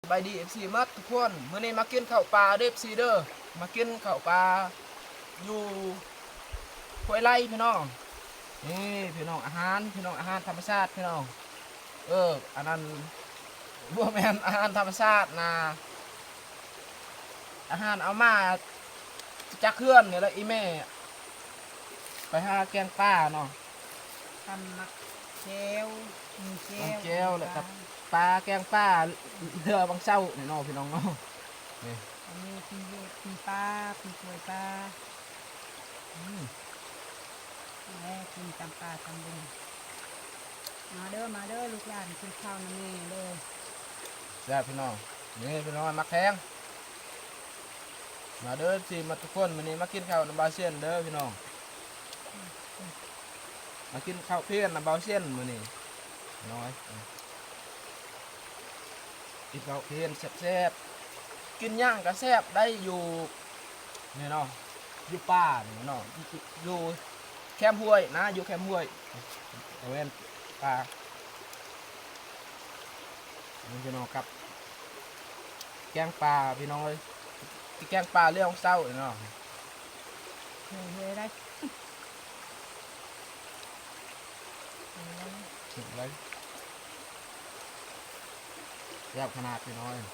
ສະບາຍດີ ເອັຟຊີ ໝົດທຸກຄົນ ມື້ນີ້ມາກິນເຂົ້າປ່າເດີ ເອັຟຊີ ເດີ ມາກິນເຂົ້າປ່າຢູ່ຫ້ວຍໄລພີ່ນ້ອງ. ນີ້ພີ່ນ້ອງ ອາຫານ ພີ່ນ້ອງ ອາຫານທຳມະຊາດພີ່ນ້ອງ. ເອີ ອັນນັ້ນ ບໍ່ແມ່ນອາຫານທຳມະຊາດນະ ອາຫານເອົາມາຈາກເຮືອນນີ້ແຫຼະ ອີ່ແມ່ ໄປຫາແກງປາເນາະ ຕຳໝາກແຂ້ວ ມີແຈ່ວ ແຈ່ວ ແລ້ວກໍປາ ແກງປາເຮືອບາງເຊົ້ານີ້ເນາະ ພີ່ນ້ອງເນາະ. ນີ້ ອັນນີ້ປີ້ງເຫດ ປີ້ງປາ ປີ້ງກ້ວຍປາ ອືມ ແລ້ວກິນຕຳປາຕຳບຸງ. ມາເດີ ມາເດີ ລູກຫຼານກິນເຂົ້ານຳແມ່ເດີ. ແຊບພີ່ນ້ອງ ນີ້ພີ່ນ້ອງ ໝາກແຂ້ງ ມາເດີ ເອັຟຊີ ໝົດທຸກຄົນ ມື້ນີ້ມາກິນເຂົ້ານຳບ່າວຊຽນເດີພີ່ນ້ອງ. ມາກິນເຂົ້າພຽນນຳບ່າວຊຽນມື້ນີ້ນ້ອຍ ກິນເຂົ້າພຽນແຊບໆ ກິນຫຍັງກໍແຊບໄດ໋ ຢູ່ນີ້ເນາະ ຢູ່ປ່ານີ້ເນາະ ຢູ່ແຄມຫ້ວຍນະ ຢູ່ແຄມຫ້ວຍ ບໍ່ແມ່ນປ່າ. ນີ້ພີ່ນ້ອງ ກັບແກງປາພີ່ນ້ອງເອີຍ ຊິແກງປາເຮືອບາງເຊົ້ານີ້ເນາະ. ເຮີ້ຍໆ ໄດ້ ເຮີ້ຍໆ ແຊບຂະໜາດພີ່ນ້ອງເອີຍ.